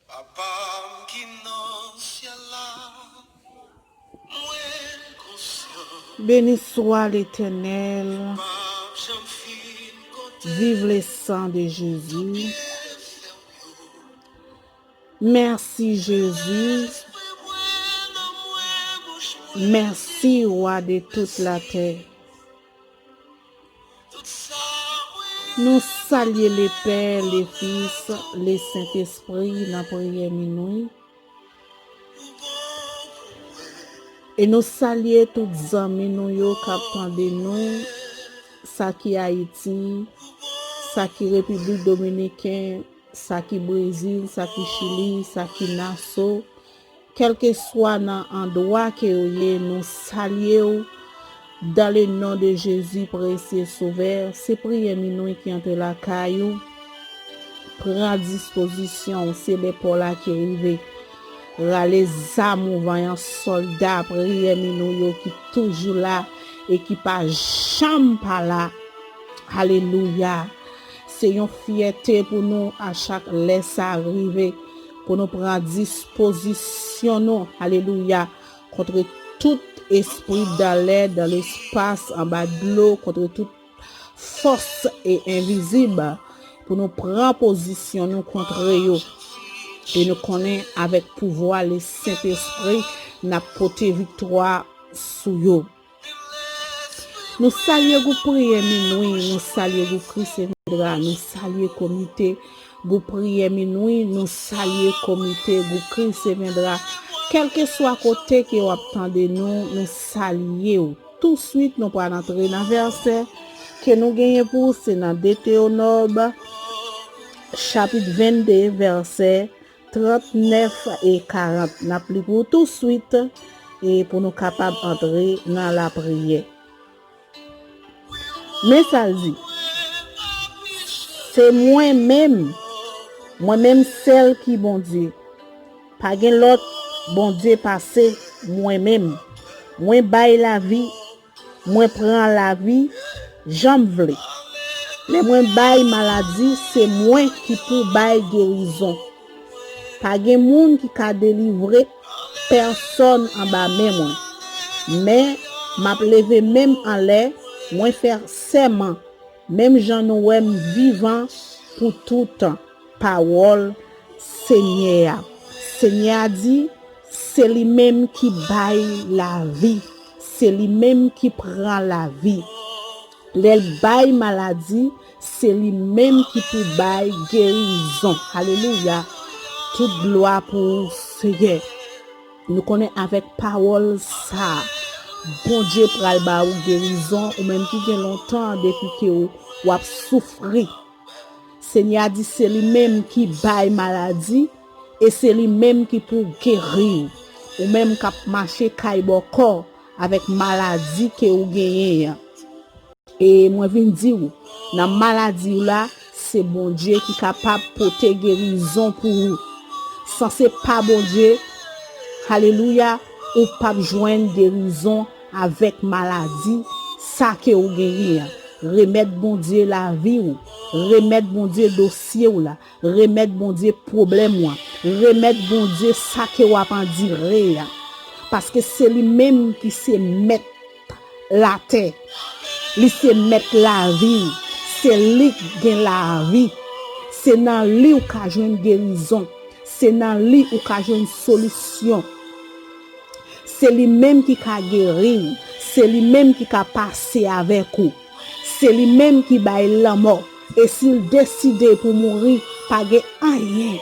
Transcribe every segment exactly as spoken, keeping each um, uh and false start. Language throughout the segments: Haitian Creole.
Papa m ki nan syèl la, mwen konsyan. Beni swa Letènèl. M p ap janm fin konte. Vive le sang de Jésus. Tout byenfè w yo. Mèsi Jezi. Lespri mwen nan mwen, bouch mwen. Mèsi Wa de tout latè. Nou salye Lepè, Lefis, Lesentespri nan priyè minwi. E nou salye tout zanmi nou yo k ap tande nou, sa ki Ayiti, sa ki Repiblik Dominiken, sa ki Brezil, sa ki Chili, sa ki Naso, kèlkeswa nan andwa ke yo ye, nou salye w dans le nom de Jésus, précieux Sauveur. Se priyè minwi ki antre lakay ou. Pran dispozisyon w, se lè pa w la ki rive. Rale zam ou, vanyan sòlda priyè minwi yo ki toujou la e ki pa janm pa la. Alelouya! Se yon fyète pou nou a chak lè sa rive, pou nou pran dispozisyon nou, alelouya, kont tout espri dan lè, dan lespas, anba dlo, kont tout fòs e envizib, pou nou pran pozisyon nou kont yo. E nou konnen avèk pouvwa Lesentespri, n ap pote viktwa sou yo. Nou salye gwoup priyè minwi, nou salye gwoup Kris e Vendra, nou salye komite gwoup priyè minwi, nou salye komite gwoup Kris e Vendra. Kèlkeswa kote ke w ap tande nou, nou salye w. Touswit, nou pral antre nan vèsè ke nou genyen pou ou, se nan Detewonòm, chapit vennde, vèsè trannèf e karant. N ap li pou ou touswit, e pou nou kapab antre nan lapriyè. Men sa l di, se mwen menm, mwen menm sèl ki Bondye. Pa gen lòt Bondye pase mwen menm. Mwen bay lavi, mwen pran lavi jan m vle. Lè mwen bay maladi, se mwen ki pou bay gerizon. Pa gen moun ki ka delivre pèsòn anba men mwen. Men, m ap leve men m anlè, mwen fè sèman, menm jan nou wè m vivan pou toutan. Pawòl Senyè a. Senyè a di, se li menm ki bay lavi, se li menm ki pran lavi. Lè l bay maladi, se li menm ki pou bay gerizon. Alelouya! Tout glwa pou ou, Senyè. Nou konnen avèk pawòl sa a, Bondye pral ba ou gerizon, ou menm ki gen lontan depi ke w, w ap soufri. Senyè a di se li menm ki bay maladi, e se li menm ki pou geri w. Ou menm k ap mache kay bòkò avèk maladi ke ou genyen an. E mwen vin di w, nan maladi w la, se Bondye ki kapab pote gerizon pou ou. San se pa Bondye, alelouya, ou p ap jwenn gerizon avèk maladi sa ke ou genyen an. Remèt Bondye lavi w, remèt Bondye dosye w la, remèt Bondye pwoblèm ou an, remèt Bondye sa ke w ap andire a. Paske se li menm ki se mèt latè, li se mèt lavi, se li k gen lavi. Se nan li w ka jwenn gerizon, se nan li ou ka jwenn solisyon. Se li menm ki ka geri w, se li menm ki ka pase avèk ou. Se li menm ki bay lanmò. E si l deside pou mouri, pa gen anyen.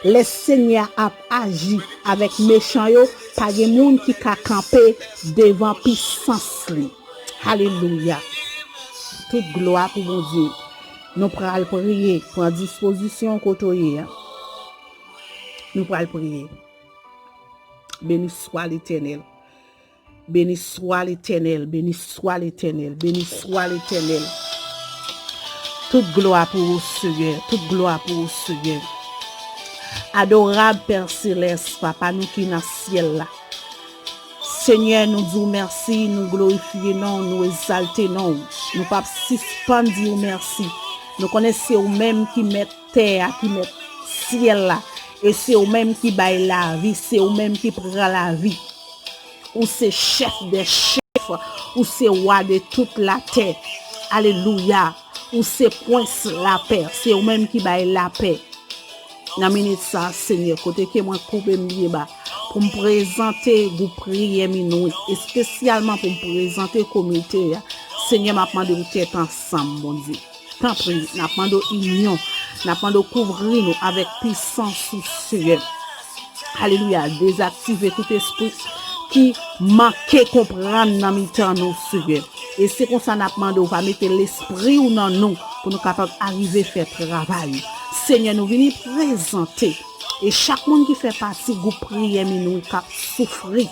Lè Senyè a ap aji avèk mechan yo, pa gen moun ki ka kanpe devan pisans li. Alelouya. Tout glwa pou Bondye. Nou pral priye. Pran dispozisyon kote w ye a. Nou pral priye. Beni swa Letènèl. Beni swa Letènèl, beni swa Letènèl, beni swa Letènèl. Tout glwa pou ou, Senyè, tout glwa pou ou, Senyè. Adorab Pè Selès, Papa nou ki nan syèl la. Senyè, nou di w mèsi, nou glorifye non w, nou egzalte non w. Nou p ap sispann di w mèsi. Nou konnen se ou menm ki mèt tè a, ki mèt syèl la. E se ou menm ki bay lavi, se ou menm ki pran lavi. Ou se chèf dè chèf, ou se wa de tout latè. Alelouya. Ou se prens lapè, se ou menm ki bay lapè. Nan minit sa, Senyè, kote ke mwen koube m byen ba, pou m prezante gwoup priyè minwi, espesyalman pou m prezante komite a. Senyè, m ap mande w tèt ansanm, Bondye. Tanpri, n ap mande w inyon, n ap mande w kouvri nou avèk pisans ou, Senyè. Alelouya, dezaktive tout espri ki manke konprann nan mitan nou, Senyè. E se konsa n ap mande w, va mete lespri w nan nou pou nou kapab arive fè travay ou. Senyè, nou vini prezante. E chak moun ki fè pati gwoup priyè minwi k ap soufri,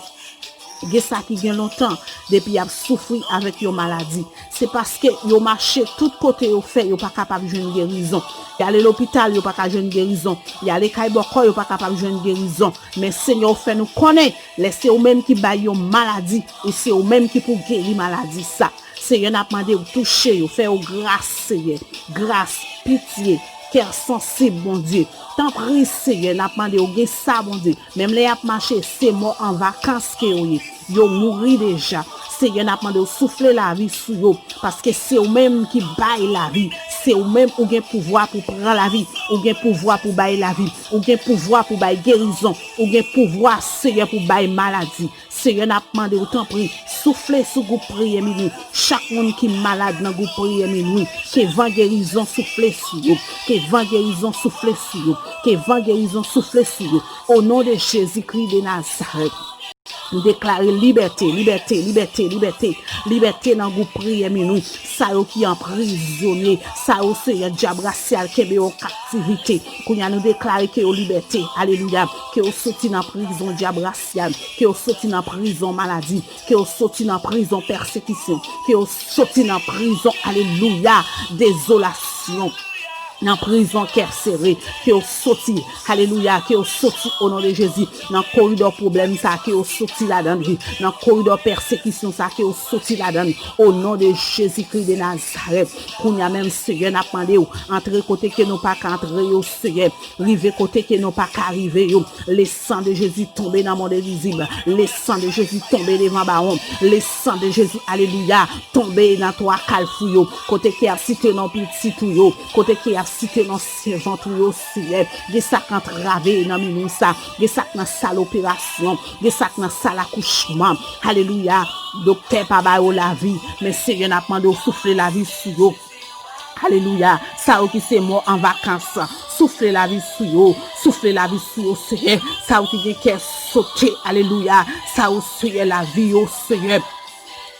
gen sa ki gen lontan depi y ap soufri avèk yon maladi. Se paske yo mache tout kote yo fè, yo pa kapab jwenn gerizon. Y ale lopital, yo pa ka jwenn gerizon. Y ale kay bòkò, yo pa kapab jwenn gerizon. Men Senyè, ou fè nou konnen, lè se ou menm ki bay yo maladi, e se ou menm ki pou geri maladi sa. Senyè, n ap mande w touche yo, fè yo gras, Senyè. Gras, pitye, kè sansib, Bondye. Tanpri, Senyè, n ap mande w gen sa, Bondye. Menm lè y ap mache, se mò an vakans ke yo ye. Yo mouri deja. Senyè, n ap mande w soufle lavi sou yo, paske se ou menm ki bay lavi. Se ou menm ou gen pouvwa pou pran lavi. Ou gen pouvwa pou bay lavi. Ou gen pouvwa pou bay gerizon. Ou gen pouvwa, Senyè, pou bay maladi. Senyè, n ap mande w, tanpri, soufle sou gwoup priyè minwi. Chak moun ki malad nan gwoup priyè minwi, ke van gerizon soufle sou yo. Ke van gerizon soufle sou yo. Ke van gerizon soufle sou yo. O non de Jezikri de Nazarèt. M deklare libète, libète, libète, libète, libète nan gwoup priyè minwi. Sa yo ki anprizone, sa yo, Senyè, dyab rasyal kenbe yo an kaptivite. Kounye a, nou deklare ke yo libète. Alelouya. Ke yo soti nan prizon dyab rasyal. Ke yo soti nan prizon maladi. Ke yo soti nan prizon pèsekisyon. Ke yo soti nan prizon, alelouya, dezolasyon. Nan prizon kè sere, ke yo soti, alelouya, ke yo soti o non de Jezi. Nan koridò pwoblèm sa, ke yo soti ladan li. Nan koridò pèsekisyon sa, ke yo soti ladan li. O non de Jezikri de Nazarèt. Kounye a menm, Senyè, n ap mande w, antre kote ke nou pa ka antre yo, Senyè. Rive kote ke nou pa ka rive yo. Le sang de Jésus tonbe nan mond envizib. Le sang de Jésus tonbe devan bawon. Le sang de Jésus, alelouya, tonbe nan twa kalfou yo. Kote ke y ap site non pitit ou yo. Kote ke y ap site non sèvant ou yo, Senyè. Gen sa k antrave nan minwi sa. Gen sa k nan sal operasyon. Gen sa k nan sal akouchman. Alelouya. Doktè pa ba yo lavi. Men Senyè, n ap mande w soufle lavi sou yo. Alelouya. Sa yo ki se mò an vakans, soufle lavi sou yo. Soufle lavi sou yo, Senyè. Sa yo ki gen kè sote, alelouya. Sa yo, Senyè, lavi yo, Senyè,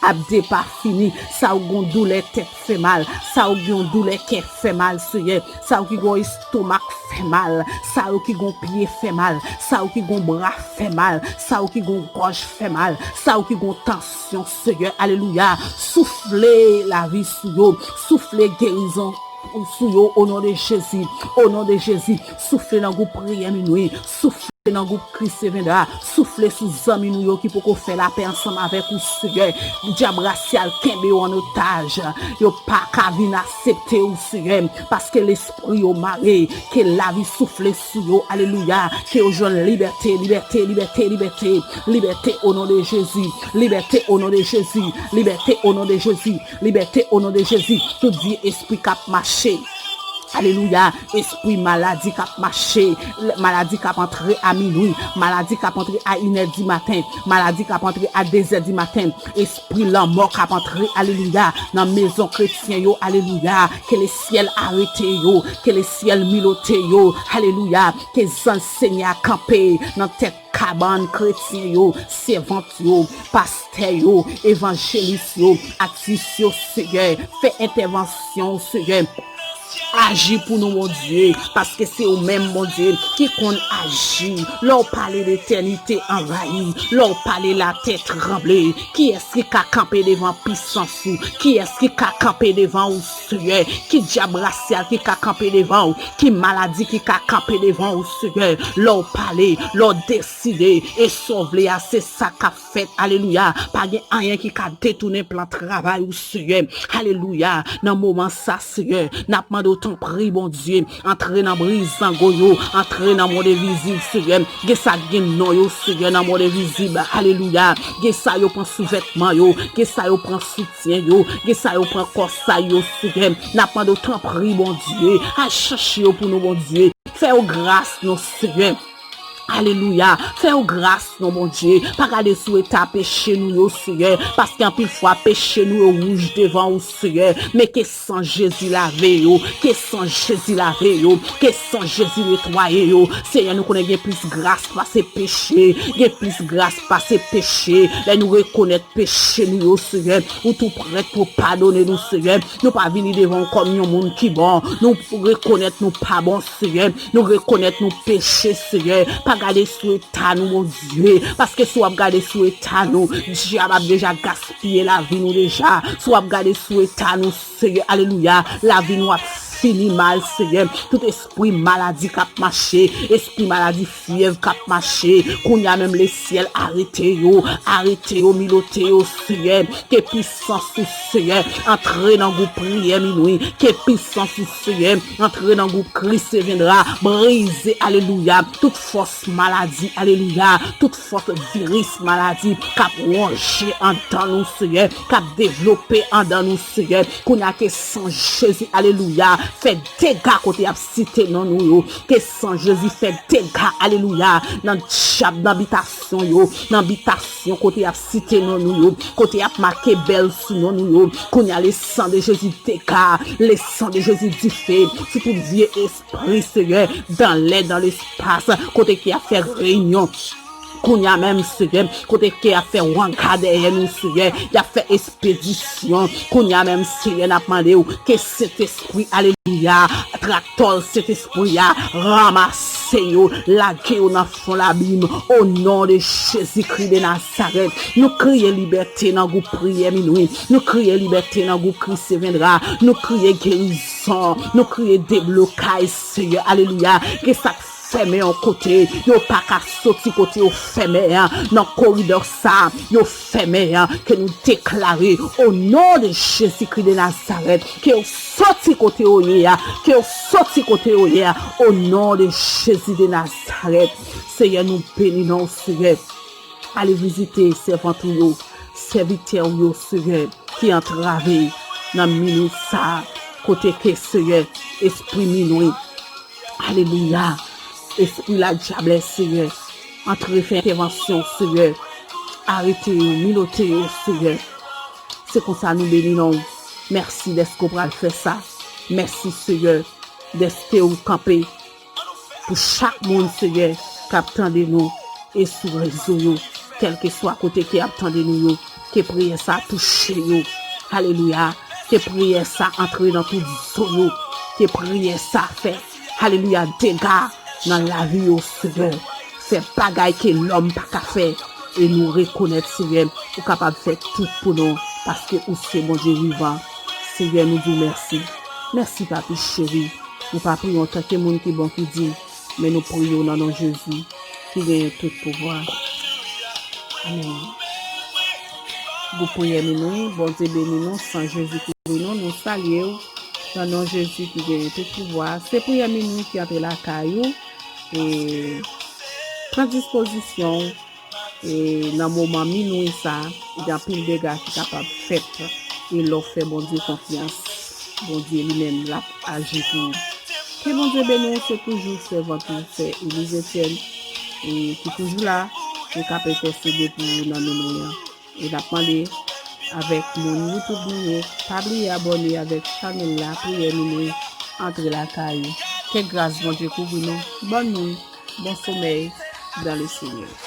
ap depafini. Sa yo gon doulè tèt fè mal. Sa yo gen yon doulè kè fè mal, Senyè. Sa yo ki gon estomak fè mal. Sa yo ki gon pye fè mal. Sa yo ki gon bra fè mal. Sa yo ki gon gòj fè mal. Sa yo ki gon tansyon, Senyè. Alelouya. Soufle lavi sou yo. Soufle gerizon sou yo, o non de Jezi. O non de Jezi. Soufle nan gwoup priyè minwi. Soufle nan gwoup Kris Sevenda. Soufle sou zanmi nou yo ki poko fè lapè ansanm avèk ou, Senyè. Dyab rasyal kenbe yo an otaj. Yo pa ka vin aksepte ou, Senyè, paske lespri yo mare. Ke lavi soufle sou yo, alelouya. Ke yo jwenn libète, libète, libète, libète. Libète o non de Jezi. Libète o non de Jezi. Libète o non de Jezi. Libète o non de Jezi. Tout vye espri k ap mache, alelouya, espri maladi k ap mache, maladi k ap antre a minwi, maladi k ap antre a inè di maten, maladi k ap antre a dezè di maten, espri lanmò k ap antre, alelouya, nan mezon kretyen yo, alelouya, ke lesyèl arete yo, ke lesyèl milote yo, alelouya, ke zanj Senyè a kanpe nan tèt kabann kretyen yo, sèvant yo, pastè yo, evanjelis yo, atis yo, Senyè, fè entèvansyon, Senyè. Aji pou nou, Bondye, paske se ou menm, Bondye, ki konn aji. Lè w pale, letènite anvayi. Lè w pale, latè tranble. Kiyès ki ka kanpe devan pisans ou? Kiyès ki ka kanpe devan ou, Senyè? Ki dyab rasyal ki ka kanpe devan ou? Ki maladi ki ka kanpe devan ou, Senyè? Lè w pale, lè w deside, e sa w vle a, se sa k ap fèt. Alelouya. Pa gen anyen ki ka detounen plan travay ou, Senyè. Alelouya. Nan moman sa, Senyè, n ap mande w tanpri, Bondye, antre nan briz zango yo, antre nan mond envizib, Seyè. Gen sa k gen non yo, Seyè, nan mond envizib. Alelouya. Gen sa yo pran sou vètman yo, gen sa yo pran soutyen yo, gen sa yo pran kòsay yo, Seyè. N ap mande w tanpri, Bondye, al chache yo pou nou, Bondye. Fè yo gras non, Seyè. Alelouya. Fè yo gras non, Bondye. Pa gade sou eta peche nou yo, Seyè. Paske anpil fwa, peche nou yo wouj devan ou, Seyè. Men ke san Jezi lave yo. Ke san Jezi lave yo. Ke san Jezi netwaye yo. Seyè, nou konnen gen plis gras pase peche. Gen plis gras pase peche. Lè nou rekonèt peche nou yo, Seyè, ou tou prèt pou padone nou, Seyè. Nou pa vini devan w kòm yon moun ki bon. Nou rekonèt nou pa bon, Seyè. Nou rekonèt nou peche, Seyè. Pa gade sou eta nou, Bondye. Paske si w ap gade sou eta nou, dyab ap deja gaspiye lavi nou deja. Si w ap gade sou eta nou, Seyè, alelouya, lavi nou ap fini mal, Seyè. Tout espri maladi k ap mache, espri maladi fyèv k ap mache, kounye a menm lesyèl arete yo, arete yo, milote yo, Seyè. Ke pisans ou, Seyè, antre nan gwoup priyè minwi. Ke pisans ou, Seyè, antre nan gwoup Christ viendra. Brize, alelouya, tout fòs maladi, alelouya, tout fòs viris maladi k ap wonje andan nou, Seyè, k ap devlope andan nou, Seyè. Kounye a ke san Jezi, alelouya, fè dega kote y ap site non nou yo. Ke san Jezi fè dega, alelouya, nan dyab, nan bitasyon yo, nan bitasyon kote y ap site non nou yo, kote y ap make bèl sou non nou yo. Kounye a, le sang de Jésus dega, le sang de Jésus dife sou tout vye espri, Seyè, dans l'air, dans l'espace, kote ke y ap fè reyinyon. Kounye a menm, Seyè, kote ke y ap fè wanga dèyè nou, Seyè, y ap fè espedisyon. Kounye a menm, Seyè, n ap mande w ke Sentespri, alelouya, traktòl Sentespri a, ranmase yo, lage yo nan fon labim, o non de Jezikri de Nazarèt. Nou kriye libète nan gwoup priyè minwi. Nou kriye libète nan gwoup Christ viendra. Nou kriye gerizon. Nou kriye deblokay, Seyè, alelouya. Ke sa k fèmen yon kote, yo pa ka soti kote yo fèmen an, nan koridò sa, yo fèmen an, ke nou deklare, o non de Jezikri de Nazarèt, ke yo soti kote yo ye a, ke yo soti kote yo ye a, o non de Jezi de Nazarèt. Seyè, nou beni non w, Seyè. Ale vizite sèvant ou yo, sèvitè ou yo, Seyè, ki antrave nan minit sa a, kote ke, Seyè, espri minwi, alelouya, espri ladyablès, Seyè, antre fè entèvansyon, Seyè, arete yo, milote yo, Seyè. Se konsa nou beni non w. Mèsi dèske w pral fè sa. Mèsi, Seyè, dèske w kanpe pou chak moun, Seyè, k ap tande nou e sou rezo yo, kèlkeswa kote ke y ap tande nou yo, ke priyè sa touche yo. Alelouya. Ke priyè sa antre nan tout zo yo. Ke priyè sa fè, alelouya, dega nan lavi yo, Seyè. Fè bagay ke lòm pa ka fè. E nou rekonèt, Seyè, ou kapab fè tout pou nou, paske ou se Bondye vivan. Seyè, nou di w mèsi. Mèsi, Papi cheri. Nou pa priye w antanke moun ki bon ki di, men nou priye w nan non Jezi, ki genyen tout pouvwa. Amèn. Gwoup priyè minwi, Bondye beni nou, san Jezi kouvri nou, nou salye w nan non Jezi ki genyen tout pouvwa. Se priyè minwi ki antre lakay ou. E pran dispozisyon w. E nan moman minwi sa, gen anpil dega ki kapab fèt. E lè w fè Bondye konfyans, Bondye li menm l ap aji pou ou. Ke Bondye beni w, se toujou sèvant ou, sè Elise Etienne, e ki toujou la, e k ap entèsede pou ou nan minwi an. E n ap mande avèk moun YouTube nou yo, pa bliye abòne avèk chanèl la, priyè minwi antre lakay ou. Ke gras Bondye kouvri nou. Bòn nuit, bon sommeil dans le Seigneur.